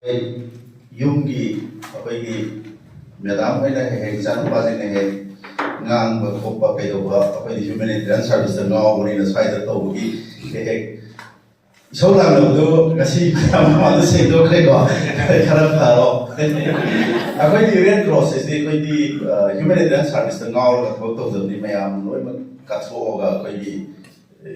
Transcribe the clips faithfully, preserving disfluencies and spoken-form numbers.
ꯌꯨꯝꯒꯤ ꯑꯩꯈꯣꯏꯒꯤ ꯃꯦꯗꯥꯝ ꯍꯣꯏꯅ ꯍꯦꯛ ꯍꯦꯛ, ꯏꯆꯥꯅꯨꯄꯥꯁꯤꯡꯅ ꯍꯦꯛ ꯉꯥꯡꯕ ꯈꯣꯠꯄ ꯀꯩꯗꯧꯕ, ꯑꯩꯈꯣꯏꯗꯤ ꯍ꯭ꯌꯨꯃꯦꯅꯤꯇꯦꯔꯤꯌꯟ ꯁꯥꯔꯚꯤꯁꯇ ꯉꯥꯎꯕꯅꯤꯅ ꯁ꯭ꯋꯥꯏꯗ ꯇꯧꯕꯒꯤ ꯍꯦꯛ ꯍꯦꯛ ꯏꯁꯧ ꯂꯥꯡꯅꯕꯗꯨ ꯉꯁꯤ ꯃꯌꯥꯝ ꯃꯃꯥꯡꯗ ꯁꯦꯡꯗꯣꯛꯈ꯭ꯔꯦꯀꯣ꯫ ꯈꯔ ꯐꯔꯣ꯫ ꯑꯩꯈꯣꯏꯗꯤ ꯔꯦꯠ ꯀ꯭ꯔꯣꯁ ꯑꯁꯤꯗꯤ ꯑꯩꯈꯣꯏꯗꯤ ꯍ꯭ꯌꯨꯃꯦꯅꯤꯇꯦꯔꯤꯌꯟ ꯁꯥꯔꯚꯤꯁꯇ ꯉꯥꯎꯔꯒ ꯊꯕꯛ ꯇꯧꯖꯕꯅꯤ꯫ ꯃꯌꯥꯝ ꯂꯣꯏꯅꯃꯛ ꯀꯠꯊꯣꯛꯑꯒ ꯑꯩꯈꯣꯏꯒꯤ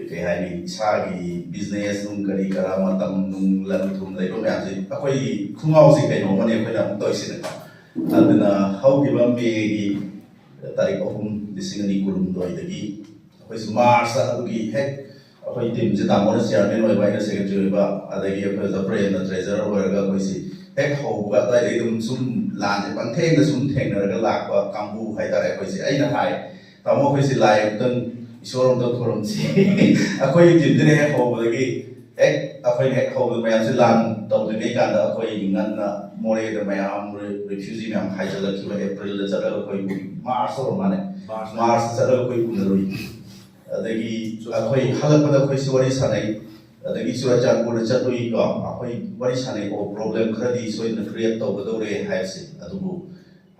ꯀꯩ ꯍꯥꯏꯅꯤ, ꯏꯁꯥꯒꯤ ꯕꯤꯖꯤꯅꯦꯁ ꯅꯨꯡ ꯀꯔꯤ ꯀꯔꯥ, ꯃꯇꯝ ꯅꯨꯡ, ꯂꯟ ꯊꯨꯝ ꯂꯩꯕ ꯃꯌꯥꯝꯁꯦ ꯑꯩꯈꯣꯏꯒꯤ ꯈꯣꯡꯒ꯭ꯔꯥꯎꯁꯦ ꯀꯩꯅꯣꯝꯃꯅꯦ ꯑꯩꯈꯣꯏꯅ ꯑꯃꯨꯛ ꯇꯧꯔꯤꯁꯤꯅꯀꯣ꯫ ꯑꯗꯨꯅ ꯍꯧꯈꯤꯕ ꯃꯦꯒꯤ ꯇꯥꯔꯤꯛ ꯑꯍꯨꯝ, ꯂꯤꯁꯤꯡ ꯑꯅꯤ ꯀꯨꯟꯍꯨꯝꯗꯣꯏꯗꯒꯤ ꯑꯩꯈꯣꯏꯁꯤ ꯃꯥꯔꯁꯇ ꯑꯗꯨꯒꯤ ꯍꯦꯛ ꯑꯩꯈꯣꯏ ꯇꯤꯝꯁꯦ ꯇꯥꯃꯣꯅ ꯆꯤꯌꯥꯔꯃꯦꯟ ꯑꯣꯏꯕ, ꯑꯩꯅ ꯁꯦꯀ꯭ꯔꯦꯇꯔꯤ ꯑꯣꯏꯕ, ꯑꯗꯒꯤ ꯑꯩꯈꯣꯏ ꯑꯣꯖꯥ ꯄ꯭ꯔꯦꯝꯅ ꯇ꯭ꯔꯦꯖꯔꯔ ꯑꯣꯏꯔꯒ ꯑꯩꯈꯣꯏꯁꯤ ꯍꯦꯛ ꯍꯧꯕꯒ ꯑꯗꯨꯋꯥꯏꯗꯒꯤ ꯑꯗꯨꯝ ꯁꯨꯝ ꯂꯥꯟꯁꯦ ꯄꯪꯊꯦꯡꯗ ꯁꯨꯝ ꯊꯦꯡꯅꯔꯒ ꯂꯥꯛꯄ ꯀꯥꯡꯕꯨ ꯍꯥꯏꯇꯥꯔꯦ꯫ ꯑꯩꯈꯣꯏꯁꯦ ꯑꯩꯅ ꯍꯥꯏ, "ꯇꯥꯃꯣ, ꯑꯩꯈꯣꯏꯁꯤ ꯂꯥꯏ ꯑꯃꯨꯛꯇꯪ, ꯏꯁꯣꯔ ꯑꯃꯨꯛꯇꯪ ꯈꯨꯔꯨꯝꯁꯤ꯫" ꯑꯩꯈꯣꯏꯒꯤ ꯇꯤꯝꯗꯨꯅ ꯍꯦꯛ ꯍꯧꯕꯗꯒꯤ ꯍꯦꯛ ꯑꯩꯈꯣꯏꯅ ꯍꯦꯛ ꯍꯧꯕꯗ ꯃꯌꯥꯝꯁꯦ ꯂꯥꯟ ꯇꯧꯗ꯭ꯔꯤꯉꯩ ꯀꯥꯟꯗ ꯑꯩꯈꯣꯏ ꯉꯟꯅ ꯃꯣꯔꯦꯗ ꯃꯌꯥꯝ ꯔꯤꯐ꯭ꯌꯨꯖꯤ ꯃꯌꯥꯝ ꯍꯥꯏꯖꯤꯜꯂꯛꯈꯤꯕ ꯑꯦꯄ꯭ꯔꯤꯜꯗ ꯆꯠꯂꯒ ꯑꯩꯈꯣꯏ ꯃꯥꯔꯁ ꯑꯣꯏꯔ ꯃꯥꯜꯂꯦ꯫ ꯃꯥꯔꯁꯇ ꯆꯠꯂꯒ ꯑꯩꯈꯣꯏ ꯎꯅꯔꯨꯏ꯫ ꯑꯗꯒꯤ ꯑꯩꯈꯣꯏ ꯍꯜꯂꯛꯄꯗ ꯑꯩꯈꯣꯏꯁꯨ ꯋꯥꯔꯤ ꯁꯥꯟꯅꯩ꯫ ꯑꯗꯒꯤ ꯆꯨꯔꯆꯥꯟꯄꯨꯔꯗ ꯆꯠꯂꯨꯏꯀꯣ, ꯑꯩꯈꯣꯏ ꯋꯥꯔꯤ ꯁꯥꯟꯅꯩ, "ꯑꯣ, ꯄ꯭ꯔꯣꯕ꯭ꯂꯦꯝ ꯈꯔꯗꯤ ꯁꯣꯏꯗꯅ ꯀ꯭ꯔꯤꯌꯦꯠ ꯇꯧꯒꯗꯧꯔꯦ" ꯍꯥꯏꯕꯁꯦ꯫ ꯑꯗꯨꯕꯨ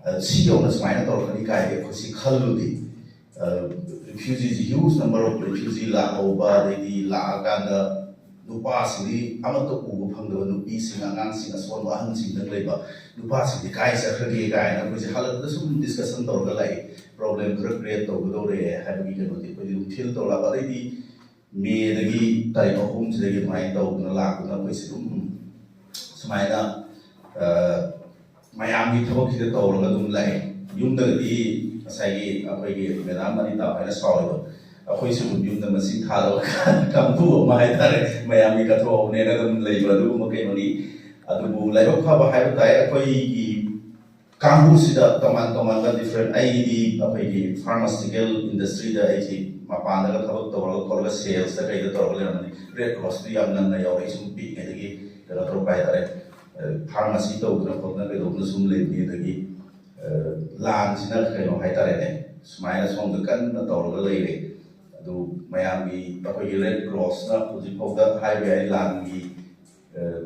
ꯑ, ꯁꯤ ꯌꯧꯅ ꯁꯨꯃꯥꯏꯅ ꯇꯧꯔꯛꯀꯅꯤ ꯀꯥꯏꯗꯤ ꯑꯩꯈꯣꯏꯁꯤ ꯈꯜꯂꯨꯗꯦ꯫ ꯔꯤꯐ꯭ꯌꯨꯖꯤꯁꯤ, ꯍ꯭ꯌꯨꯖ ꯅꯝꯕꯔ ꯑꯣꯐ ꯔꯤꯐ꯭ꯌꯨꯖꯤ ꯂꯥꯛꯍꯧꯕ, ꯑꯗꯩꯗꯤ ꯂꯥꯛꯑꯀꯥꯟꯗ ꯅꯨꯄꯥꯁꯤꯡꯗꯤ ꯑꯃꯠꯇ ꯎꯕ ꯐꯪꯗꯕ, ꯅꯨꯄꯤꯁꯤꯡ, ꯑꯉꯥꯡꯁꯤꯡ, ꯑꯁꯣꯟꯕ ꯑꯍꯟꯁꯤꯡꯗꯪ ꯂꯩꯕ, ꯅꯨꯄꯥꯁꯤꯡꯗꯤ ꯀꯥꯏ ꯆꯠꯈ꯭ꯔꯒꯦ ꯀꯥꯏꯅ ꯑꯩꯈꯣꯏꯁꯦ ꯍꯜꯂꯛꯄꯗ ꯁꯨꯝ ꯗꯤꯁꯀꯁꯟ ꯇꯧꯔꯒ ꯂꯥꯛꯏ꯫ ꯄ꯭ꯔꯣꯕ꯭ꯂꯦꯝ ꯈꯔ ꯀ꯭ꯔꯤꯌꯦꯠ ꯇꯧꯒꯗꯧꯔꯦ ꯍꯥꯏꯕꯒꯤ ꯀꯩꯅꯣꯗꯤ ꯑꯩꯈꯣꯏꯗꯤ ꯑꯗꯨꯝ ꯐꯤꯜ ꯇꯧꯔꯛꯑꯕ꯫ ꯑꯗꯩꯗꯤ ꯃꯦꯗꯒꯤ ꯇꯥꯔꯤꯛ ꯑꯍꯨꯝꯁꯤꯗꯒꯤ ꯑꯗꯨꯃꯥꯏꯅ ꯇꯧꯗꯅ ꯂꯥꯛꯇꯅ ꯑꯩꯈꯣꯏꯁꯦ ꯑꯗꯨꯝ ꯁꯨꯃꯥꯏꯅ, ꯑ, ꯃꯌꯥꯝꯒꯤ ꯊꯕꯛꯁꯤꯗ ꯇꯧꯔꯒ ꯑꯗꯨꯝ ꯂꯥꯛꯑꯦ꯫ ꯌꯨꯝꯗꯒꯗꯤ ꯉꯁꯥꯏꯒꯤ ꯑꯩꯈꯣꯏꯒꯤ ꯃꯦꯗꯥꯝ ꯑꯅꯤꯇꯥ ꯍꯣꯏꯅ ꯁꯥꯎꯔꯤꯗꯣ, ꯑꯩꯈꯣꯏꯁꯨ ꯑꯗꯨꯝ ꯌꯨꯝꯗ ꯃꯁꯤꯡ ꯊꯥꯗꯕ ꯀꯥꯡꯕꯨ ꯑꯃ ꯍꯥꯏꯇꯥꯔꯦ, ꯃꯌꯥꯝꯒꯤ ꯀꯠꯊꯣꯛꯍꯧꯅꯦꯅ ꯑꯗꯨꯝ ꯂꯩꯕ ꯑꯗꯨꯒꯨꯝꯕ ꯀꯩꯅꯣꯅꯤ꯫ ꯑꯗꯨꯕꯨ ꯂꯥꯏꯕꯛ ꯐꯕ ꯍꯥꯏꯕ ꯇꯥꯏ, ꯑꯩꯈꯣꯏꯒꯤ ꯀꯥꯡꯕꯨꯁꯤꯗ ꯇꯣꯉꯥꯟ ꯇꯣꯉꯥꯟꯕ ꯗꯤꯐ꯭ꯔꯦꯟ, ꯑꯩꯗꯤ ꯑꯩꯈꯣꯏꯒꯤ ꯐꯥꯔꯃꯥꯁꯤꯇꯤꯀꯦꯜ ꯏꯟꯗꯁꯇ꯭ꯔꯤꯗ ꯑꯩꯁꯤ ꯃꯄꯥꯟꯗꯒ ꯊꯕꯛ ꯇꯧꯔꯒ ꯈꯣꯠꯂꯒ ꯁꯦꯜꯁꯇ ꯀꯩꯗ ꯇꯧꯔꯒ ꯂꯩꯔꯝꯕꯅꯤ꯫ ꯔꯦꯗ ꯀ꯭ꯔꯣꯁꯇꯨ ꯌꯥꯝ ꯉꯟꯅ ꯌꯥꯎꯔꯛꯏ, ꯁꯨꯝ ꯄꯤꯛꯏꯉꯩꯗꯒꯤ ꯀꯩꯅꯣ ꯇꯧꯔꯛꯄ ꯍꯥꯏꯇꯥꯔꯦ꯫ ꯐꯥꯔꯃꯥꯁꯤ ꯇꯧꯗꯅ ꯈꯣꯠꯇꯅ ꯀꯩꯗꯧꯗꯅ ꯁꯨꯝ ꯂꯩꯕꯅꯤ꯫ ꯑꯗꯒꯤ ꯂꯥꯟꯁꯤꯅ ꯀꯩꯅꯣ ꯍꯥꯏꯇꯥꯔꯦꯅꯦ, ꯁꯨꯃꯥꯏꯅ ꯁꯣꯝꯗ ꯀꯟꯅ ꯇꯧꯔꯒ ꯂꯩꯔꯦ꯫ ꯑꯗꯨ ꯃꯌꯥꯝꯒꯤ, ꯑꯩꯈꯣꯏꯒꯤ ꯔꯦꯗ ꯀ꯭ꯔꯣꯁꯅ ꯍꯧꯖꯤꯛꯐꯥꯎꯗ ꯍꯥꯏꯕ ꯌꯥꯏ, ꯂꯥꯟꯒꯤ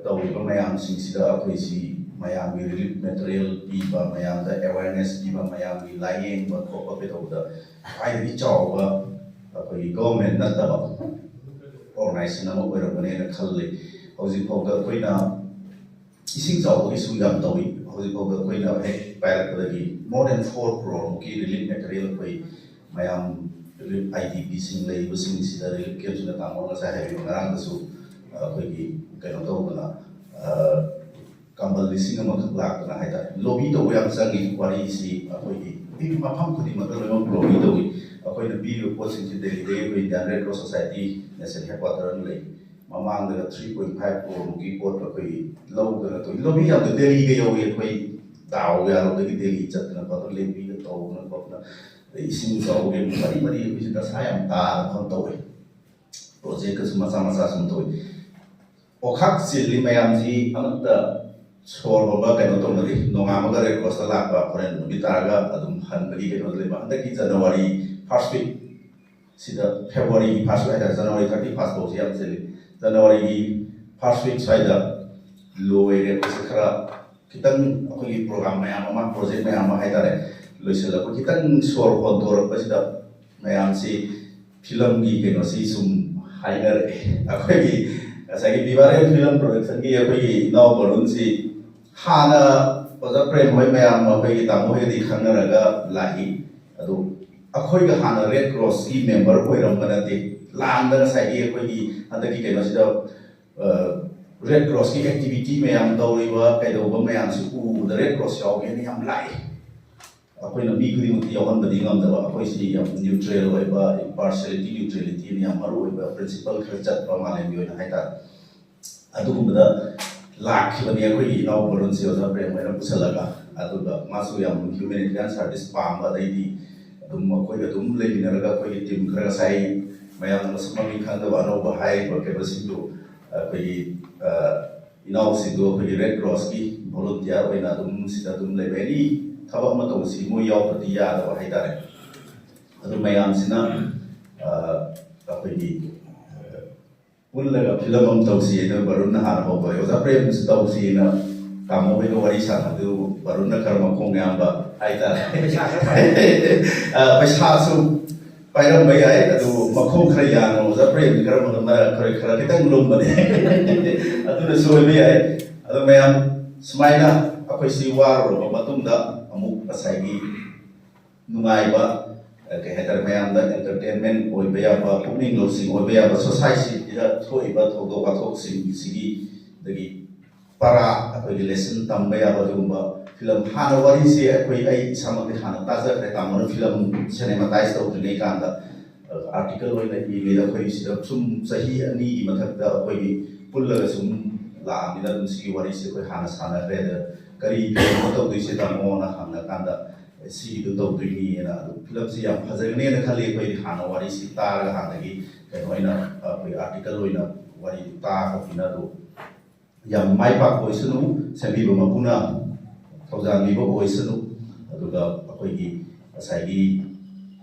ꯇꯧꯔꯤꯕ ꯃꯌꯥꯝꯁꯤꯡꯁꯤꯗ ꯑꯩꯈꯣꯏꯁꯤ ꯃꯌꯥꯝꯒꯤ ꯔꯤꯂꯤꯐ ꯃꯦꯇꯔꯤꯌꯦꯜ ꯄꯤꯕ, ꯃꯌꯥꯝꯗ ꯑꯦꯋꯦꯔꯅꯦꯁ ꯄꯤꯕ, ꯃꯌꯥꯝꯒꯤ ꯂꯥꯏꯌꯦꯡꯕ ꯈꯣꯠꯄ ꯀꯩꯗꯧꯕꯗ ꯈ꯭ꯋꯥꯏꯗꯒꯤ ꯆꯥꯎꯕ ꯑꯩꯈꯣꯏꯒꯤ ꯒꯣꯚꯔꯟꯃꯦꯟ ꯅꯠꯇꯕ ꯑꯣꯔꯒꯅꯥꯏꯖꯦꯁꯟ ꯑꯃ ꯑꯣꯏꯔꯝꯒꯅꯦꯅ ꯈꯜꯂꯤ꯫ ꯍꯧꯖꯤꯛ ꯐꯥꯎꯗ ꯑꯩꯈꯣꯏꯅ ꯏꯁꯤꯡ ꯆꯥꯎꯕꯒꯤꯁꯨ ꯌꯥꯝ ꯇꯧꯏ꯫ ꯍꯧꯖꯤꯛ ꯐꯥꯎꯗ ꯑꯩꯈꯣꯏꯅ ꯍꯦꯛ ꯄꯥꯏꯔꯛꯄꯗꯒꯤ more than four crore ꯃꯨꯛꯀꯤ ꯔꯤꯂꯤꯐ ꯃꯦꯇꯔꯤꯌꯦꯜ ꯑꯩꯈꯣꯏ ꯃꯌꯥꯝ ꯔꯤꯂꯤꯐ ꯑꯥꯏ ꯗꯤ ꯄꯤꯁꯤꯡ ꯂꯩꯔꯤꯕꯁꯤꯡꯁꯤꯗ ꯔꯤꯂꯤꯐ ꯀꯦꯝꯞꯁꯤꯡꯗ ꯇꯥꯃꯣ ꯉꯁꯥꯏ ꯍꯥꯏꯕꯤꯕ ꯉꯔꯥꯡꯗꯁꯨ ꯑꯩꯈꯣꯏꯒꯤ ꯀꯩꯅꯣ ꯇꯧꯗꯅ ꯀꯝꯕꯜ ꯂꯤꯁꯤꯡ ꯑꯃꯈꯛ ꯂꯥꯛꯇꯅ ꯍꯥꯏꯇꯥꯔꯦ꯫ ꯂꯣꯕꯤ ꯇꯧꯕ ꯌꯥꯝ ꯆꯪꯉꯤ꯫ ꯋꯥꯔꯤꯁꯤ ꯑꯩꯈꯣꯏꯒꯤ ꯃꯐꯝ ꯈꯨꯗꯤꯡꯃꯛꯇ ꯂꯣꯏꯅꯃꯛ ꯂꯣꯕꯤ ꯇꯧꯏ꯫ ꯑꯩꯈꯣꯏꯅ ꯄꯤꯔꯤꯕ ꯄꯣꯠꯁꯤꯡꯁꯤ ꯗꯦꯜꯂꯤꯗꯒꯤ ꯑꯩꯈꯣꯏ Indian red cross society national head quarter ꯑꯃ ꯂꯩ꯫ ꯃꯃꯥꯡꯗꯒ three point five crore ꯃꯨꯛꯀꯤ ꯄꯣꯠ ꯑꯩꯈꯣꯏ ꯂꯧꯗꯅ ꯇꯧꯏ꯫ ꯂꯣꯕꯤ ꯌꯥꯝꯅ ꯗꯦꯜꯂꯤꯒ ꯌꯧꯏ꯫ ꯑꯩꯈꯣꯏ ꯗꯥꯎ ꯌꯥꯔꯨꯕꯗꯒꯤ ꯗꯦꯜꯂꯤ ꯆꯠꯇꯅ ꯈꯣꯠꯇꯅ ꯂꯦꯝꯕꯤꯒ ꯇꯧꯗꯅ ꯈꯣꯠꯇꯅ ꯑꯗꯩ ꯏꯁꯤꯡ ꯆꯥꯎꯕꯒꯤ ꯃꯔꯤ ꯃꯔꯤ ꯑꯩꯈꯣꯏꯁꯤ ꯗꯁꯥ ꯌꯥꯝ ꯇꯥꯗꯅ ꯈꯣꯠꯇꯅ ꯇꯧꯏ꯫ ꯄ꯭ꯔꯣꯖꯦꯛꯀꯁꯨ ꯃꯆꯥ ꯃꯆꯥ ꯁꯨꯝ ꯇꯧꯏ꯫ ꯑꯣꯈꯥꯛ ꯆꯤꯜꯂꯤ ꯃꯌꯥꯝꯁꯤ ꯑꯃꯠꯇ ꯁꯣꯔ ꯍꯣꯟꯕ ꯀꯩꯅꯣ ꯇꯧꯅꯗꯦ꯫ ꯅꯣꯡꯉꯥꯟꯕꯒ ꯔꯦꯗ ꯀ꯭ꯔꯣꯁꯇ ꯂꯥꯛꯄ, ꯍꯣꯔꯦꯟ ꯅꯨꯃꯤꯠ ꯇꯥꯔꯒ ꯑꯗꯨꯝ ꯍꯟꯕꯒꯤ ꯀꯩꯅꯣꯗ ꯂꯩꯕ꯫ ꯍꯟꯗꯛꯀꯤ ꯖꯅꯋꯥꯔꯤ ꯐꯥꯔꯁ ꯋꯤꯛ ꯁꯤꯗ, ꯐꯦꯕ꯭ꯔꯨꯋꯥꯔꯤꯒꯤ ꯐꯥꯔꯁ ꯋꯤꯛ ꯍꯥꯏꯇꯥꯔꯦ, ꯖꯅꯋꯥꯔꯤ ꯊꯥꯔꯇꯤ ꯐꯥꯔꯁ ꯐꯥꯎꯁꯤ ꯌꯥꯝ ꯆꯤꯜꯂꯤ꯫ ꯖꯅꯋꯥꯔꯤꯒꯤ ꯐꯥꯔꯁ ꯋꯤꯛ ꯁ꯭ꯋꯥꯏꯗ ꯂꯣꯏꯔꯦ꯫ ꯑꯩꯈꯣꯏꯁꯦ ꯈꯔ ꯈꯤꯇꯪ ꯑꯩꯈꯣꯏꯒꯤ ꯄ꯭ꯔꯣꯒ꯭ꯔꯥꯝ ꯃꯌꯥꯝ ꯑꯃ, ꯄ꯭ꯔꯣꯖꯦꯛ ꯃꯌꯥꯝ ꯑꯃ ꯍꯥꯏꯇꯥꯔꯦ, ꯂꯣꯏꯁꯤꯜꯂꯛꯄ, ꯈꯤꯇꯪ ꯁꯣꯔ ꯍꯣꯟꯗꯣꯔꯛꯄꯁꯤꯗ ꯃꯌꯥꯝꯁꯤ ꯐꯤꯂꯝꯒꯤ ꯀꯩꯅꯣꯁꯤ ꯁꯨꯝ ꯍꯥꯏꯅꯔꯛꯑꯦ꯫ ꯑꯩꯈꯣꯏꯒꯤ ꯉꯁꯥꯏꯒꯤ ꯕꯤꯕꯥꯔꯦꯜ ꯐꯤꯂꯝ ꯄ꯭ꯔꯣꯗꯛꯁꯟꯒꯤ ꯑꯩꯈꯣꯏꯒꯤ ꯏꯅꯥꯎ ꯕꯔꯨꯟꯁꯤ ꯍꯥꯟꯅ ꯑꯣꯖꯥ ꯄ꯭ꯔꯦꯝ ꯍꯣꯏ ꯃꯌꯥꯝ ꯑꯩꯈꯣꯏꯒꯤ ꯇꯥꯃꯣ ꯍꯣꯏꯒꯗꯤ ꯈꯪꯅꯔꯒ ꯂꯥꯛꯏ꯫ ꯑꯗꯨ ꯑꯩꯈꯣꯏꯒ ꯍꯥꯟꯅ ꯔꯦꯗ ꯀ꯭ꯔꯣꯁꯀꯤ ꯃꯦꯝꯕꯔ ꯑꯣꯏꯔꯝꯕ ꯅꯠꯇꯦ꯫ ꯂꯥꯟꯗ ꯉꯁꯥꯏꯒꯤ ꯑꯩꯈꯣꯏꯒꯤ ꯍꯟꯗꯛꯀꯤ ꯀꯩꯅꯣꯁꯤꯗ ꯔꯦꯗ ꯀ꯭ꯔꯣꯁꯀꯤ ꯑꯦꯛꯇꯤꯚꯤꯇꯤ ꯃꯌꯥꯝ ꯇꯧꯔꯤꯕ ꯀꯩꯗꯧꯕ ꯃꯌꯥꯝꯁꯤ ꯎꯕꯗ ꯔꯦꯗ ꯀ꯭ꯔꯣꯁ ꯌꯥꯎꯒꯦꯅ ꯌꯥꯝ ꯂꯥꯛꯏ꯫ ꯑꯩꯈꯣꯏꯅ ꯃꯤ ꯈꯨꯗꯤꯡꯃꯛꯇꯤ ꯌꯥꯎꯍꯟꯕꯗꯤ ꯉꯝꯗꯕ, ꯑꯩꯈꯣꯏꯁꯤ ꯌꯥꯝ ꯅ꯭ꯌꯨꯇ꯭ꯔꯦꯜ ꯑꯣꯏꯕ, ꯏꯝꯄꯥꯔꯁꯤꯌꯦꯂꯤꯇꯤ, ꯅ꯭ꯌꯨꯇ꯭ꯔꯦꯂꯤꯇꯤꯅ ꯌꯥꯝ ꯃꯔꯨ ꯑꯣꯏꯕ ꯄ꯭ꯔꯤꯟꯁꯤꯄꯜ ꯈꯔ ꯆꯠꯄ ꯃꯥꯂꯦꯝꯒꯤ ꯑꯣꯏꯅ ꯍꯥꯏꯇꯥꯔꯦ꯫ ꯑꯗꯨꯒꯨꯝꯕꯗ ꯂꯥꯛꯈꯤꯕꯅꯤ ꯑꯩꯈꯣꯏꯒꯤ ꯏꯅꯥꯎ ꯕꯔꯨꯟꯁꯤ ꯑꯣꯖꯥ ꯄ꯭ꯔꯦꯝ ꯍꯣꯏꯅ ꯄꯨꯁꯜꯂꯒ꯫ ꯑꯗꯨꯒ ꯃꯥꯁꯨ ꯌꯥꯝ ꯍ꯭ꯌꯨꯃꯦꯅꯤꯇꯦꯔꯤꯌꯥꯟ ꯁꯥꯔꯚꯤꯁ ꯄꯥꯝꯕ, ꯑꯗꯩꯗꯤ ꯑꯗꯨꯝ ꯑꯩꯈꯣꯏꯒ ꯑꯗꯨꯝ ꯂꯩꯃꯤꯟꯅꯔꯒ ꯑꯩꯈꯣꯏꯒꯤ ꯇꯤꯝ ꯈꯔ ꯉꯁꯥꯏ ꯃꯌꯥꯝꯅ ꯃꯁꯛ ꯃꯃꯤꯡ ꯈꯪꯗꯕ ꯑꯅꯧꯕ ꯍꯥꯏꯔꯤꯕ ꯀꯩꯅꯣꯁꯤꯡꯗꯨ ꯑꯩꯈꯣꯏꯒꯤ ꯏꯅꯥꯎꯁꯤꯡꯗꯨ ꯑꯩꯈꯣꯏꯒꯤ ꯔꯦꯗ ꯀ꯭ꯔꯣꯁꯀꯤ ꯚꯣꯂꯨꯟꯇꯤꯌꯥꯔ ꯑꯣꯏꯅ ꯑꯗꯨꯝ ꯁꯤꯗ ꯑꯗꯨꯝ ꯂꯩꯕ, ꯑꯦꯅꯤ ꯊꯕꯛ ꯑꯃ ꯇꯧꯕꯁꯤ ꯃꯣꯏ ꯌꯥꯎꯗ꯭ꯔꯗꯤ ꯌꯥꯗꯕ ꯍꯥꯏꯇꯥꯔꯦ꯫ ꯑꯗꯨ ꯃꯌꯥꯝꯁꯤꯅ ꯑꯩꯈꯣꯏꯒꯤ ꯄꯨꯜꯂꯒ ꯐꯤꯂꯝ ꯑꯃ ꯇꯧꯁꯤ ꯍꯥꯏꯅ ꯕꯔꯨꯟꯅ ꯍꯥꯟꯅ ꯍꯧꯕꯅꯦ꯫ ꯑꯣꯖꯥ ꯄ꯭ꯔꯦꯝꯁꯨ ꯇꯧꯁꯤꯅ ꯇꯥꯃꯣ ꯍꯣꯏꯒ ꯋꯥꯔꯤ ꯁꯥꯟꯅꯕꯗꯨ ꯕꯔꯨꯟꯅ ꯈꯔ ꯃꯈꯣꯡ ꯌꯥꯝꯕ ꯍꯥꯏꯇꯥꯔꯦ꯫ ꯑ, ꯄꯩꯁꯥꯁꯨ ꯄꯥꯏꯔꯝꯕ ꯌꯥꯏ, ꯑꯗꯨꯕꯨ ꯃꯈꯣꯡ ꯈꯔ ꯌꯥꯡꯅ ꯑꯣꯖꯥ ꯄ꯭ꯔꯦꯝꯗꯤ ꯈꯔ ꯃꯇꯝ ꯈꯔ ꯈꯔ ꯈꯤꯇꯪ ꯂꯨꯝꯕꯅꯦ꯫ ꯑꯗꯨꯅꯁꯨ ꯑꯣꯏꯕ ꯌꯥꯏ꯫ ꯑꯗꯣ ꯃꯌꯥꯝ ꯁꯨꯃꯥꯏꯅ ꯑꯩꯈꯣꯏꯁꯤ ꯋꯥꯔꯨꯔꯕ ꯃꯇꯨꯡꯗ ꯑꯃꯨꯛ ꯉꯁꯥꯏꯒꯤ ꯅꯨꯡꯉꯥꯏꯕ, ꯑ, ꯀꯩ ꯍꯥꯏꯇꯥꯔꯦ, ꯃꯌꯥꯝꯗ entertainment ꯑꯣꯏꯕ ꯌꯥꯕ, ꯄꯨꯛꯅꯤꯡ ꯂꯧꯁꯤꯡ ꯑꯣꯏꯕ ꯌꯥꯕ, societyꯗ ꯊꯣꯛꯏꯕ ꯊꯧꯗꯣꯛ ꯋꯥꯊꯣꯛꯁꯤꯡꯁꯤꯒꯤ, ꯑꯗꯒꯤ ꯄꯔꯥ, ꯑꯩꯈꯣꯏꯒꯤ lesson ꯇꯝꯕ ꯌꯥꯕ ꯑꯗꯨꯒꯨꯝꯕ ꯐꯤꯂꯝ꯫ ꯍꯥꯟꯅ ꯋꯥꯔꯤꯁꯦ ꯑꯩꯈꯣꯏ, ꯑꯩ ꯏꯁꯥꯃꯛꯇꯤ ꯍꯥꯟꯅ ꯇꯥꯖꯈ꯭ꯔꯦ, ꯇꯥꯃꯣꯅ ꯐꯤꯂꯝ cinematize ꯇꯧꯗ꯭ꯔꯤꯉꯩ ꯀꯥꯟꯗ, ꯑ, article ꯑꯣꯏꯅ ꯏꯔꯤꯉꯩꯗ ꯑꯩꯈꯣꯏ ꯁꯤꯗ ꯁꯨꯝ ꯆꯍꯤ ꯑꯅꯤꯒꯤ ꯃꯊꯛꯇ ꯑꯩꯈꯣꯏꯒꯤ ꯄꯨꯜꯂꯒ ꯁꯨꯝ ꯂꯥꯛꯑꯕꯅꯤꯅ ꯑꯗꯨꯝ ꯁꯤꯒꯤ ꯋꯥꯔꯤꯁꯦ ꯑꯩꯈꯣꯏ ꯍꯥꯟꯅ ꯁꯥꯟꯅꯈ꯭ꯔꯦ꯫ ꯑꯗ ꯀꯔꯤ ꯐꯤꯂꯝꯅꯣ ꯇꯧꯗꯣꯏꯁꯦ ꯇꯥꯃꯣꯅ ꯍꯪꯉꯀꯥꯟꯗ, "ꯁꯤꯒꯤꯗꯣ ꯇꯧꯗꯣꯏꯅꯤꯅ", ꯑꯗꯨ ꯐꯤꯂꯝꯁꯤ ꯌꯥꯝ ꯐꯖꯒꯅꯦꯅ ꯈꯜꯂꯤ꯫ ꯑꯩꯈꯣꯏꯗꯤ ꯍꯥꯟꯅ ꯋꯥꯔꯤꯁꯤ ꯇꯥꯔꯒ ꯍꯥꯟꯅꯗꯒꯤ ꯀꯩꯅꯣ ꯑꯣꯏꯅ ꯑꯩꯈꯣꯏ article ꯑꯣꯏꯅ ꯋꯥꯔꯤ ꯇꯥꯈ꯭ꯔꯕꯅꯤꯅ꯫ ꯑꯗꯨ ꯌꯥꯝ ꯃꯥꯏ ꯄꯥꯛꯄ ꯑꯣꯏꯁꯅꯨ, ꯁꯦꯝꯕꯤꯕ ꯃꯄꯨꯅ ꯊꯧꯖꯥꯟꯕꯤꯕ ꯑꯣꯏꯁꯅꯨ꯫ ꯑꯗꯨꯒ ꯑꯩꯈꯣꯏꯒꯤ ꯉꯁꯥꯏꯒꯤ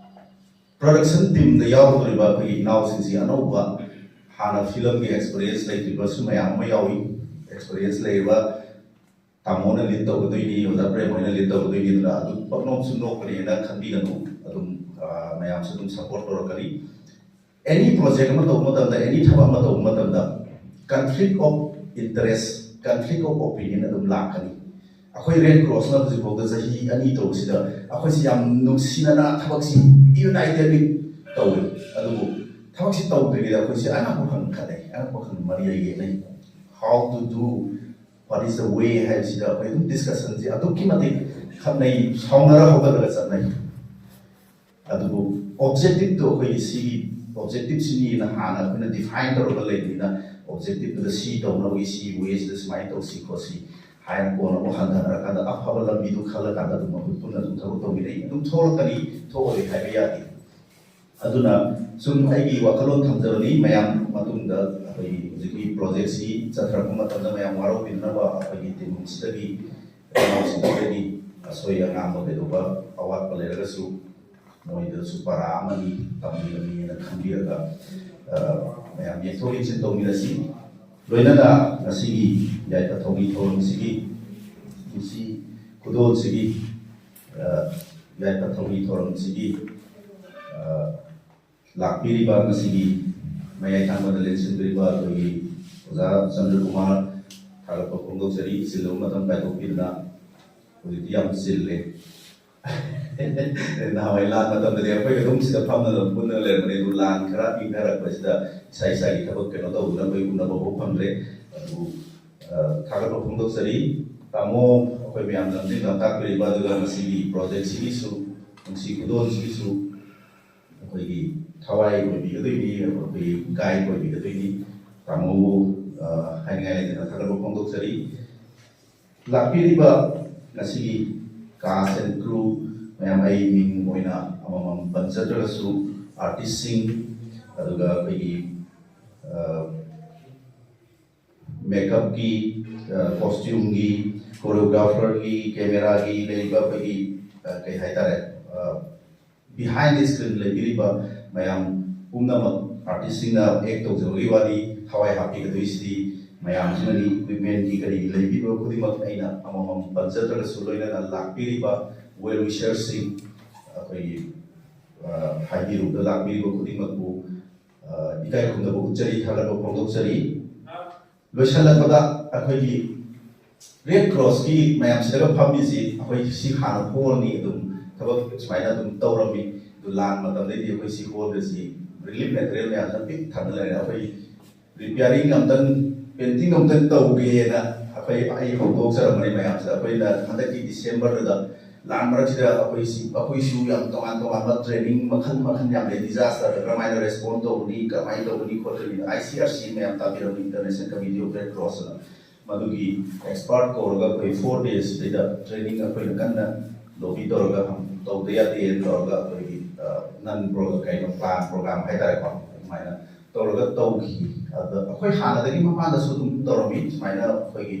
production teamꯗ ꯌꯥꯎꯗꯧꯔꯤꯕ ꯑꯩꯈꯣꯏꯒꯤ ꯏꯅꯥꯎꯁꯤꯡꯁꯤ ꯑꯅꯧꯕ, ꯍꯥꯟꯅ ꯐꯤꯂꯝꯒꯤ experience ꯂꯩꯇ꯭ꯔꯤꯕꯁꯨ ꯃꯌꯥꯝ ꯑꯃ ꯌꯥꯎꯏ꯫ Experience ꯂꯩꯔꯕ ꯇꯥꯃꯣꯅ lead ꯇꯧꯒꯗꯣꯏꯅꯤ, ꯑꯣꯖꯥ ꯄ꯭ꯔꯦꯝ ꯍꯣꯏꯅ lead ꯇꯧꯒꯗꯣꯏꯅꯤ, ꯑꯗꯨꯅ ꯑꯗꯨꯝ ꯄꯪꯅꯣꯛꯁꯨ ꯅꯣꯛꯀꯅꯤꯅ ꯈꯟꯕꯤꯒꯅꯨ꯫ ꯑꯗꯨꯝ, ꯑ, ꯃꯌꯥꯝꯁꯨ ꯑꯗꯨꯝ support ꯇꯧꯔꯛꯀꯅꯤ꯫ Any project ꯑꯃ ꯇꯧꯕ ꯃꯇꯝꯗ, any ꯊꯕꯛ ꯑꯃ ꯇꯧꯕ ꯃꯇꯝꯗ conflict of interest, conflict of opinion ꯑꯗꯨꯝ ꯂꯥꯛꯀꯅꯤ꯫ ꯑꯩꯈꯣꯏ Red Crossꯅ ꯍꯧꯖꯤꯛꯐꯥꯎꯗ ꯆꯍꯤ ꯑꯅꯤ ꯇꯧꯕꯁꯤꯗ ꯑꯩꯈꯣꯏꯁꯤ ꯌꯥꯝ ꯅꯨꯡꯁꯤꯅꯅ ꯊꯕꯛꯁꯤ unitedly ꯇꯧꯏ꯫ ꯑꯗꯨꯕꯨ ꯊꯕꯛꯁꯤ ꯇꯧꯗ꯭ꯔꯤꯉꯩꯗ ꯑꯩꯈꯣꯏꯁꯤ ꯑꯉꯛꯄ ꯈꯪ ꯈꯠꯅꯩ, ꯑꯉꯛꯄ ꯈꯪ ꯃꯔꯤ ꯌꯦꯠꯅꯩ꯫ How to do, what is the way ꯍꯥꯏꯕꯁꯤꯗ ꯑꯩꯈꯣꯏ ꯑꯗꯨꯝ discussionꯁꯤ ꯑꯗꯨꯛꯀꯤ ꯃꯇꯤꯛ ꯈꯠꯅꯩ, ꯁꯥꯎꯅꯔ ꯍꯧꯒꯠꯂꯒ ꯆꯠꯅꯩ꯫ ꯑꯗꯨꯕꯨ objectiveꯇꯣ ꯑꯩꯈꯣꯏꯒꯤ ꯁꯤꯒꯤ objectiveꯁꯤꯅꯤꯅ ꯍꯥꯟꯅ ꯑꯩꯈꯣꯏꯅ define ꯇꯧꯔꯒ ꯂꯩꯕꯅꯤꯅ, objectiveꯇꯨꯗ ꯁꯤ ꯇꯧꯅꯕꯒꯤ ꯁꯤ wayꯁꯤꯗ ꯁꯨꯃꯥꯏꯅ ꯇꯧꯁꯤ ꯈꯣꯠꯁꯤ ꯍꯥꯏꯅ ꯀꯣꯟꯅ ꯑꯃꯨꯛ ꯍꯟꯊꯅꯔꯀꯥꯟꯗ ꯑꯐꯕ ꯂꯝꯕꯤꯗꯨ ꯈꯜꯂꯀꯥꯟꯗ ꯑꯗꯨꯝ ꯑꯩꯈꯣꯏ ꯄꯨꯟꯅ ꯑꯗꯨꯝ ꯊꯕꯛ ꯇꯧꯃꯤꯟꯅꯩ꯫ ꯑꯗꯨꯝ ꯊꯣꯛꯂꯛꯀꯅꯤ, ꯊꯣꯛꯑꯣꯏ ꯍꯥꯏꯕ ꯌꯥꯗꯦ꯫ ꯑꯗꯨꯅ ꯁꯨꯝ ꯑꯩꯒꯤ ꯋꯥꯈꯜꯂꯣꯟ ꯊꯝꯖꯕꯅꯤ꯫ ꯃꯌꯥꯝ ꯃꯇꯨꯡꯗ ꯑꯩꯈꯣꯏꯒꯤ ꯍꯧꯖꯤꯛꯀꯤ projectꯁꯤ ꯆꯠꯊꯔꯛꯄ ꯃꯇꯝꯗ ꯃꯌꯥꯝ ꯋꯥꯔꯧꯕꯤꯅꯅꯕ ꯑꯩꯈꯣꯏꯒꯤ teamꯁꯤꯗꯒꯤ, ꯏꯅꯥꯎꯁꯤꯡꯁꯤꯗꯒꯤ ꯑꯁꯣꯏ ꯑꯉꯥꯝꯕ ꯀꯩꯗꯧꯕ ꯑꯋꯥꯠꯄ ꯂꯩꯔꯒꯁꯨ ꯃꯣꯏꯗꯁꯨ ꯄꯔꯥ ꯑꯃꯅꯤ ꯇꯝꯕꯤꯕꯅꯤꯅ ꯈꯟꯕꯤꯔꯒ, ꯑ, ꯃꯌꯥꯝ ꯌꯦꯡꯊꯣꯛ ꯌꯦꯡꯁꯤꯟ ꯇꯧꯃꯤꯟꯅꯁꯤ꯫ ꯂꯣꯏꯅꯅ ꯉꯁꯤꯒꯤ ꯌꯥꯏꯐ ꯊꯧꯅꯤ ꯊꯧꯔꯝꯁꯤꯒꯤ ꯄꯨꯟꯁꯤ ꯈꯨꯗꯣꯜꯁꯤꯒꯤ, ꯑ, ꯌꯥꯏꯐ ꯊꯧꯅꯤ ꯊꯧꯔꯝꯁꯤꯒꯤ, ꯑ, ꯂꯥꯛꯄꯤꯔꯤꯕ ꯉꯁꯤꯒꯤ ꯃꯌꯥꯏ ꯊꯪꯕꯗ ꯂꯦꯡꯁꯤꯟꯕꯤꯔꯤꯕ ꯑꯩꯈꯣꯏꯒꯤ ꯑꯣꯖꯥ ꯆꯟꯗ꯭ꯔꯀꯨꯃꯥꯔ, ꯊꯥꯒꯠꯄ ꯐꯣꯡꯗꯣꯛꯆꯔꯤ꯫ ꯆꯤꯜꯂꯕ ꯃꯇꯝ ꯀꯥꯏꯊꯣꯛꯄꯤꯗꯨꯅ꯫ ꯍꯧꯖꯤꯛꯇꯤ ꯌꯥꯝ ꯆꯤꯜꯂꯦ꯫ ꯅꯍꯥꯟꯋꯥꯏ ꯂꯥꯟ ꯃꯇꯝꯗꯗꯤ ꯑꯩꯈꯣꯏ ꯑꯗꯨꯝ ꯁꯤꯗ ꯐꯝꯗꯅ ꯄꯨꯟꯅ ꯂꯩꯔꯝꯕꯅꯤ, ꯑꯗꯨ ꯂꯥꯟ ꯈꯔ ꯏꯪꯊꯔꯛꯄꯁꯤꯗ ꯏꯁꯥ ꯏꯁꯥꯒꯤ ꯊꯕꯛ ꯀꯩꯅꯣ ꯇꯧꯗꯨꯅ ꯑꯩꯈꯣꯏ ꯎꯅꯕ ꯐꯥꯎ ꯐꯪꯗ꯭ꯔꯦ꯫ ꯑꯗꯨꯕꯨ, ꯑ, ꯊꯥꯒꯠꯄ ꯐꯣꯡꯗꯣꯛꯆꯔꯤ꯫ ꯇꯥꯃꯣ, ꯑꯩꯈꯣꯏ ꯃꯌꯥꯝ ꯂꯝꯖꯤꯡ ꯂꯝꯇꯥꯛꯄꯤꯔꯤꯕ, ꯑꯗꯨꯒ ꯃꯁꯤꯒꯤ ꯄ꯭ꯔꯣꯖꯦꯛꯁꯤꯒꯤꯁꯨ ꯅꯨꯡꯁꯤ ꯈꯨꯗꯣꯜꯁꯤꯒꯤꯁꯨ ꯑꯩꯈꯣꯏꯒꯤ ꯊꯋꯥꯏ ꯑꯣꯏꯕꯤꯒꯗꯣꯏꯅꯤ, ꯑꯩꯈꯣꯏꯒꯤ ꯒꯥꯏꯗ ꯑꯣꯏꯕꯤꯒꯗꯣꯏꯅꯤ꯫ ꯇꯥꯃꯣꯕꯨ, ꯑ, ꯍꯥꯏꯅꯤꯡꯉꯥꯏ ꯂꯩꯇꯅ ꯊꯥꯒꯠꯄ ꯐꯣꯡꯗꯣꯛꯆꯔꯤ꯫ ꯂꯥꯛꯄꯤꯔꯤꯕ ꯉꯁꯤꯒꯤ cast and crew ꯃꯌꯥꯝ, ꯑꯩ ꯃꯤꯡ ꯑꯣꯏꯅ ꯑꯃꯃꯝ ꯄꯟꯖꯗ꯭ꯔꯒꯁꯨ, ꯑꯥꯔꯇꯤꯁꯁꯤꯡ, ꯑꯗꯨꯒ ꯑꯩꯈꯣꯏꯒꯤ, ꯑ, ꯃꯦꯀꯞꯀꯤ, ꯑ, ꯀꯣꯁꯇ꯭ꯌꯨꯝꯒꯤ, ꯀꯣꯔꯤꯌꯣꯒ꯭ꯔꯥꯐꯔꯒꯤ, ꯀꯦꯃꯦꯔꯥꯒꯤ ꯂꯩꯔꯤꯕ ꯑꯩꯈꯣꯏꯒꯤ, ꯑ, ꯀꯩ ꯍꯥꯏꯇꯥꯔꯦ, ꯑ, behind the screen ꯂꯩꯕꯤꯔꯤꯕ ꯃꯌꯥꯝ ꯄꯨꯝꯅꯃꯛ, ꯑꯥꯔꯇꯤꯁꯁꯤꯡꯅ ꯑꯦꯛ ꯇꯧꯖꯕꯒꯤ ꯋꯥꯅꯤ, ꯊꯋꯥꯏ ꯍꯥꯞꯄꯤꯒꯗꯣꯏꯁꯤꯗꯤ ꯃꯌꯥꯝꯁꯤꯅꯅꯤ꯫ ꯏꯀ꯭ꯋꯤꯞꯃꯦꯟꯒꯤ ꯀꯔꯤꯒꯤ ꯂꯩꯕꯤꯕ ꯈꯨꯗꯤꯡꯃꯛ ꯑꯩꯅ ꯑꯃꯃꯝ ꯄꯟꯖꯗ꯭ꯔꯒꯁꯨ, ꯂꯣꯏꯅꯅ ꯂꯥꯛꯄꯤꯔꯤꯕ ꯋꯦꯜ ꯋꯤꯁꯔꯁꯤꯡ, ꯑꯩꯈꯣꯏꯒꯤ, ꯑ, ꯍꯥꯏꯕꯤꯔꯨꯕꯗ ꯂꯥꯛꯄꯤꯔꯤꯕ ꯈꯨꯗꯤꯡꯃꯛꯄꯨ, ꯑ, ꯏꯀꯥꯏ ꯈꯨꯝꯅꯕ ꯎꯠꯆꯔꯤ, ꯊꯥꯒꯠꯄ ꯐꯣꯡꯗꯣꯛꯆꯔꯤ꯫ ꯂꯣꯏꯁꯤꯜꯂꯛꯄꯗ ꯑꯩꯈꯣꯏꯒꯤ ꯔꯦꯗ ꯀ꯭ꯔꯣꯁꯀꯤ ꯃꯌꯥꯝꯁꯤꯗꯒ ꯐꯝꯃꯤꯁꯤ, ꯑꯩꯈꯣꯏ ꯁꯤ ꯍꯥꯟꯅ ꯍꯣꯜꯅꯤ, ꯑꯗꯨꯝ ꯊꯕꯛ ꯁꯨꯃꯥꯏꯅ ꯑꯗꯨꯝ ꯇꯧꯔꯝꯃꯤ꯫ ꯑꯗꯨ ꯂꯥꯟ ꯃꯇꯝꯗꯩꯗꯤ ꯑꯩꯈꯣꯏ ꯁꯤ ꯍꯣꯜꯒꯁꯤ ꯔꯤꯂꯤꯐ ꯃꯦꯇꯔꯤꯌꯦꯜ ꯃꯌꯥꯝꯁꯤꯅ ꯄꯤꯛ ꯊꯟꯅ ꯂꯩꯔꯦ꯫ ꯑꯩꯈꯣꯏ ꯔꯤꯄꯤꯌꯥꯔꯤꯡ ꯑꯝꯇꯪ, ꯄꯦꯟꯇꯤꯡ ꯑꯝꯇꯪ ꯇꯧꯒꯦꯅ ꯑꯩꯈꯣꯏ, ꯑꯩ ꯍꯧꯗꯣꯛꯆꯔꯝꯕꯅꯤ ꯃꯌꯥꯝꯁꯤꯗ꯫ ꯑꯩꯈꯣꯏꯅ ꯍꯟꯗꯛꯀꯤ ꯗꯤꯁꯦꯝꯕꯔꯗꯨꯗ ꯂꯥꯟ ꯃꯔꯛꯁꯤꯗ ꯑꯩꯈꯣꯏꯁꯤ, ꯑꯩꯈꯣꯏꯁꯨ ꯌꯥꯝ ꯇꯣꯉꯥꯟ ꯇꯣꯉꯥꯟꯕ ꯇ꯭ꯔꯦꯅꯤꯡ ꯃꯈꯜ ꯃꯈꯜ ꯌꯥꯝ ꯂꯩ꯫ ꯗꯤꯖꯥꯁꯇꯔꯗ ꯀꯔꯝꯍꯥꯏꯅ ꯔꯦꯁꯄꯣꯟ ꯇꯧꯒꯅꯤ, ꯀꯃꯥꯏꯅ ꯇꯧꯒꯅꯤ ꯈꯣꯠꯀꯅꯤ, ꯑꯥꯏ ꯁꯤ ꯑꯥꯔ ꯁꯤ ꯃꯌꯥꯝ ꯇꯥꯕꯤꯔꯝꯃꯤ, international committee of red cross ꯑꯅ꯫ ꯃꯗꯨꯒꯤ ꯑꯦꯛꯁꯄꯥꯔꯠ ꯀꯧꯔꯒ ꯑꯩꯈꯣꯏ ꯐꯣꯔ ꯗꯦꯁ ꯁꯤꯗꯩꯗ ꯇ꯭ꯔꯦꯅꯤꯡ ꯑꯩꯈꯣꯏꯅ ꯀꯟꯅ ꯂꯣꯕꯤ ꯇꯧꯔꯒ ꯇꯧꯗ ꯌꯥꯗꯦꯅ ꯇꯧꯔꯒ ꯑꯩꯈꯣꯏꯒꯤ, ꯑ, ꯅꯟ ꯄ꯭ꯔꯣ-, ꯀꯩꯅꯣ, ꯄ꯭ꯂꯥꯟ ꯄ꯭ꯔꯣꯒ꯭ꯔꯥꯝ ꯍꯥꯏꯇꯥꯔꯦꯀꯣ, ꯑꯗꯨꯃꯥꯏꯅ ꯇꯧꯔꯒ ꯇꯧꯈꯤ꯫ ꯑꯗ ꯑꯩꯈꯣꯏ ꯍꯥꯟꯅꯗꯒꯤ ꯃꯃꯥꯡꯗꯁꯨ ꯑꯗꯨꯝ ꯇꯧꯔꯝꯃꯤ ꯁꯨꯃꯥꯏꯅ꯫ ꯑꯩꯈꯣꯏꯒꯤ,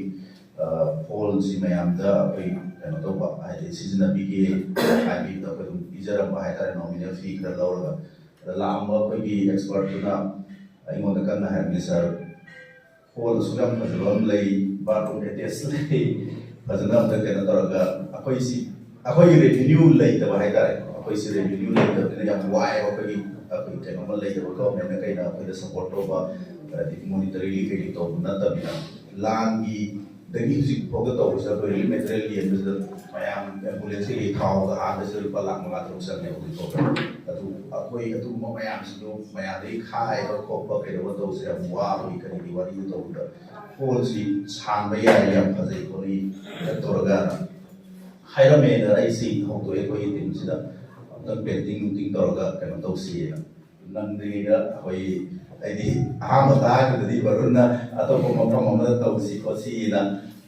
ꯑ, ꯍꯣꯜꯁꯤ ꯃꯌꯥꯝꯗ ꯑꯩꯈꯣꯏ ꯀꯩꯅꯣ ꯇꯧꯕ, ꯍꯥꯏꯗꯤ ꯁꯤꯖꯤꯟꯅꯕꯤꯒꯦ ꯍꯥꯏꯕꯤꯕꯗ ꯑꯩꯈꯣꯏ ꯑꯗꯨꯝ ꯄꯤꯖꯔꯝꯕ ꯍꯥꯏꯇꯥꯔꯦ, ꯅꯣꯃꯤꯅꯦꯜ ꯐꯤ ꯈꯔ ꯂꯧꯔꯒ꯫ ꯑꯗ ꯂꯥꯛꯑꯝꯕ ꯑꯩꯈꯣꯏꯒꯤ ꯑꯦꯛꯁꯄꯔꯠꯇꯨꯅ ꯑꯩꯉꯣꯟꯗ ꯀꯟꯅ ꯍꯥꯏꯔꯝꯃꯤ, "ꯁꯥꯔ, ꯍꯣꯜ ꯑꯁꯨꯛ ꯌꯥꯝ ꯐꯖꯕ ꯑꯃ ꯂꯩ, ꯕꯥꯠꯔꯨꯝ ꯑꯦꯇꯦꯆ ꯂꯩ, ꯐꯖꯅ ꯑꯝꯇ ꯀꯩꯅꯣ ꯇꯧꯔꯒ ꯑꯩꯈꯣꯏꯁꯤ, ꯑꯩꯈꯣꯏꯒꯤ ꯔꯦꯚꯤꯅ꯭ꯌꯨ ꯂꯩꯇꯕ ꯍꯥꯏꯇꯥꯔꯦ, ꯑꯩꯈꯣꯏꯁꯤ ꯔꯦꯚꯤꯅ꯭ꯌꯨ ꯂꯩꯇꯕꯅꯤꯅ ꯌꯥꯝ ꯋꯥꯏꯑꯦꯕ꯫ ꯑꯩꯈꯣꯏꯒꯤ, ꯑꯩꯈꯣꯏ ꯀꯩꯅꯣꯝꯃ ꯂꯩꯇꯕ, ꯒꯚꯔꯟꯃꯦꯟꯠꯅ ꯀꯩꯅ ꯑꯩꯈꯣꯏꯗ ꯁꯄꯣꯔꯠ ꯇꯧꯕ, ꯍꯥꯏꯗꯤ ꯃꯣꯅꯤꯇꯔꯤꯂꯤ ꯀꯩꯀꯩ ꯇꯧꯕ ꯅꯠꯇꯕꯅꯤꯅ, ꯂꯥꯟꯒꯤ ꯗꯒꯤ ꯍꯧꯖꯤꯛ ꯐꯥꯎꯗ ꯇꯧꯕꯁꯤꯗ ꯑꯩꯈꯣꯏ ꯔꯤꯂꯤꯐ ꯃꯦꯇꯔꯤꯌꯦꯜ ꯌꯦꯟꯕꯁꯤꯗ ꯃꯌꯥꯝ ꯑꯦꯝꯕꯨꯂꯦꯟꯁꯀꯤ ꯊꯥꯎꯗ ꯍꯥꯟꯕꯁꯤꯗ ꯂꯨꯄꯥ ꯂꯥꯈ ꯃꯉꯥ ꯇꯔꯨꯛ ꯆꯪꯉꯦ ꯍꯧꯖꯤꯛ ꯐꯥꯎꯗ꯫ ꯑꯗꯨ ꯑꯩꯈꯣꯏ ꯑꯗꯨꯒꯨꯝꯕ ꯃꯌꯥꯝꯁꯤꯗꯣ ꯃꯌꯥꯝꯗꯒꯤ ꯈꯥꯏꯕ ꯈꯣꯠꯄ ꯀꯩꯗꯧꯕ ꯇꯧꯕꯁꯦ ꯌꯥꯝ ꯋꯥꯕꯒꯤ ꯀꯔꯤꯒꯤ ꯋꯥꯔꯤꯗꯣ ꯇꯧꯕꯗ, ꯍꯣꯜꯁꯤ ꯁꯥꯡꯕ ꯌꯥꯏ, ꯌꯥꯝ ꯐꯖꯩ ꯈꯣꯠꯂꯤ ꯇꯧꯔꯒ ꯍꯥꯏꯔꯝꯃꯦꯅ ꯑꯩꯁꯤ ꯍꯧꯗꯣꯛꯑꯦ ꯑꯩꯈꯣꯏꯒꯤ ꯇꯤꯝꯁꯤꯗ꯫ ꯑꯝꯇꯪ ꯄꯦꯟꯇꯤꯡ ꯅꯨꯡꯇꯤꯡ ꯇꯧꯔꯒ ꯀꯩꯅꯣ ꯇꯧꯁꯤꯌꯦꯅ꯫ ꯅꯪꯗ꯭ꯔꯤꯉꯩꯗ ꯑꯩꯈꯣꯏ, ꯍꯥꯏꯗꯤ, ꯑꯍꯥꯟꯕ ꯇꯥꯈꯤꯕꯗꯗꯤ ꯕꯔꯨꯟꯅ ꯑꯇꯣꯞꯄ ꯃꯐꯝ ꯑꯃꯗ ꯇꯧꯁꯤ ꯈꯣꯠꯁꯤꯅ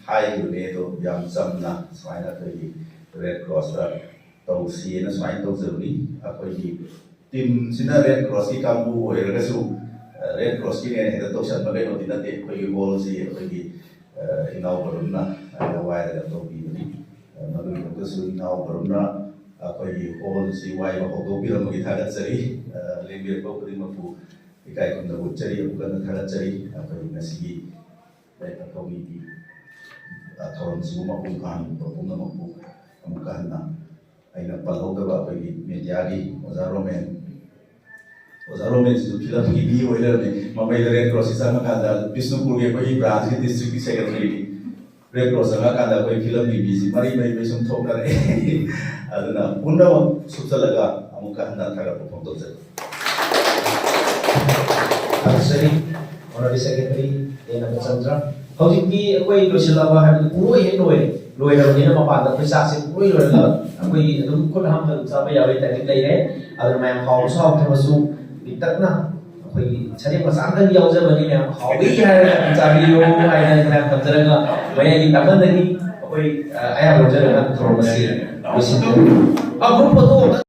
ꯍꯥꯏꯈꯤꯕꯅꯦ꯫ ꯑꯗꯣ ꯌꯥꯝ ꯆꯝꯅ ꯁꯨꯃꯥꯏꯅ ꯑꯩꯈꯣꯏꯒꯤ ꯔꯦꯗ ꯀ꯭ꯔꯣꯁꯇ ꯇꯧꯁꯤꯅ ꯁꯨꯃꯥꯏꯅ ꯇꯧꯖꯕꯅꯤ꯫ ꯑꯩꯈꯣꯏꯒꯤ ꯇꯤꯝꯁꯤꯅ ꯔꯦꯗ ꯀ꯭ꯔꯣꯁꯀꯤ ꯀꯥꯡꯕꯨ ꯑꯣꯏꯔꯒꯁꯨ, ꯔꯦꯗ ꯀ꯭ꯔꯣꯁꯀꯤꯅꯦꯅ ꯍꯦꯛꯇ ꯇꯧꯁꯟꯕ ꯀꯩꯅꯣꯗꯤ ꯅꯠꯇꯦ꯫ ꯑꯩꯈꯣꯏꯒꯤ ꯍꯣꯜꯁꯤ ꯑꯩꯈꯣꯏꯒꯤ, ꯑ, ꯏꯅꯥꯎ ꯕꯔꯨꯟꯅ ꯍꯥꯏꯅ ꯋꯥꯏꯔꯒ ꯇꯧꯕꯤꯕꯅꯤ꯫ ꯑ, ꯃꯗꯨꯒꯤꯗꯃꯛꯇꯁꯨ ꯏꯅꯥꯎ ꯕꯔꯨꯟꯅ ꯑꯩꯈꯣꯏꯒꯤ ꯍꯣꯜꯁꯤ ꯋꯥꯏꯕ ꯍꯧꯗꯣꯛꯄꯤꯔꯝꯕꯒꯤ ꯊꯥꯒꯠꯆꯔꯤ꯫ ꯑ, ꯂꯦꯡꯕꯤꯔꯛꯄ ꯈꯨꯗꯤꯡꯃꯛꯄꯨ ꯏꯀꯥꯏ ꯈꯨꯝꯅꯕ ꯎꯠꯆꯔꯤ꯫ ꯑꯃꯨꯛ ꯍꯟꯅ ꯊꯥꯒꯠꯆꯔꯤ꯫ ꯑꯩꯈꯣꯏꯒꯤ ꯉꯁꯤꯒꯤ ꯌꯥꯏꯐ ꯊꯧꯅꯤꯒꯤ, ꯑ, ꯊꯧꯔꯝꯁꯤꯕꯨ ꯃꯄꯨꯡ ꯐꯥꯍꯟꯕ ꯄꯨꯝꯅꯃꯛꯄꯨ ꯑꯃꯨꯛꯀ ꯍꯟꯅ ꯑꯩꯅ ꯄꯜꯍꯧꯗꯕ ꯑꯩꯈꯣꯏꯒꯤ ꯃꯦꯗꯤꯌꯥꯒꯤ ꯑꯣꯖꯥ ꯔꯣꯃꯦꯟ, ꯑꯣꯖꯥ ꯔꯣꯃꯦꯟꯁꯤꯁꯨ ꯐꯤꯂꯝꯒꯤ ꯃꯤ ꯑꯣꯏ ꯂꯩꯔꯝꯃꯤ꯫ ꯃꯃꯩꯗ ꯔꯦꯗ ꯀ꯭ꯔꯣꯁꯁꯤ ꯆꯪꯉꯀꯥꯟꯗ ꯕꯤꯁꯅꯨꯄꯨꯔꯒꯤ ꯑꯩꯈꯣꯏꯒꯤ ꯕ꯭ꯔꯥꯟꯁꯀꯤ ꯗꯤꯁꯇ꯭ꯔꯤꯛꯀꯤ ꯁꯦꯀ꯭ꯔꯦꯇꯔꯤꯅꯤ꯫ ꯔꯦꯗ ꯀ꯭ꯔꯣꯁ ꯆꯪꯉꯀꯥꯟꯗ ꯑꯩꯈꯣꯏ ꯐꯤꯂꯝꯒꯤ ꯃꯤꯁꯤ ꯃꯔꯤ ꯃꯔꯤ ꯃꯔꯤ ꯁꯨꯝ ꯊꯣꯛꯅꯔꯛꯑꯦ꯫ ꯑꯗꯨꯅ ꯄꯨꯝꯅꯃꯛ ꯁꯨꯞꯆꯜꯂꯒ ꯑꯃꯨꯛꯀ ꯍꯟꯅ ꯊꯥꯒꯠꯄ ꯐꯣꯡꯗꯣꯛꯆꯔꯤ꯫ ꯊꯥꯒꯠꯆꯔꯤ꯫ Honorary Secretary ꯑꯦ ꯅꯕꯆꯟꯗ꯭ꯔ꯫ ꯍꯧꯖꯤꯛꯇꯤ ꯑꯩꯈꯣꯏ ꯂꯣꯏꯁꯤꯜꯂꯕ ꯍꯥꯏꯕꯗꯨ ꯄꯨꯡꯂꯣꯏ ꯍꯦꯛ ꯂꯣꯏꯔꯦ꯫ ꯂꯣꯏꯔꯕꯅꯤꯅ ꯃꯄꯥꯟꯗ ꯑꯩꯈꯣꯏ ꯆꯥꯛꯁꯦ ꯄꯨꯡꯂꯣꯏ ꯂꯣꯏꯔꯒ ꯑꯩꯈꯣꯏꯒꯤ ꯑꯗꯨꯝ ꯈꯨꯠ ꯍꯥꯝꯕ ꯑꯗꯨꯝ ꯆꯥꯕ ꯌꯥꯕꯒꯤ ꯇꯥꯏꯃꯤꯡ ꯂꯩꯔꯦ꯫ ꯑꯗꯨꯅ ꯃꯌꯥꯝ ꯍꯥꯎꯕꯁꯨ ꯍꯥꯎꯇ꯭ꯔꯕꯁꯨ ꯄꯤꯛꯇꯛꯅ ꯑꯩꯈꯣꯏꯒꯤ ꯁꯔꯦꯡ ꯃꯆꯥ ꯑꯝꯇꯪ ꯌꯥꯎꯖꯕꯅꯤ, ꯃꯌꯥꯝ ꯍꯥꯎꯏ ꯍꯥꯏꯔꯒ ꯑꯗꯨꯝ ꯆꯥꯕꯤꯌꯨ ꯍꯥꯏꯅ ꯃꯌꯥꯝ ꯊꯝꯖꯔꯒ ꯃꯌꯥꯏꯒꯤ ꯇꯥꯃꯟꯗꯒꯤ ꯑꯩꯈꯣꯏ, ꯑ, ꯑꯌꯥꯝꯕ ꯂꯧꯖꯔꯒ ꯊꯧꯔꯝ ꯑꯁꯤ ꯂꯣꯏꯁꯤꯟꯖꯔꯤ꯫ ꯑ, group photo ꯑꯝꯇꯪ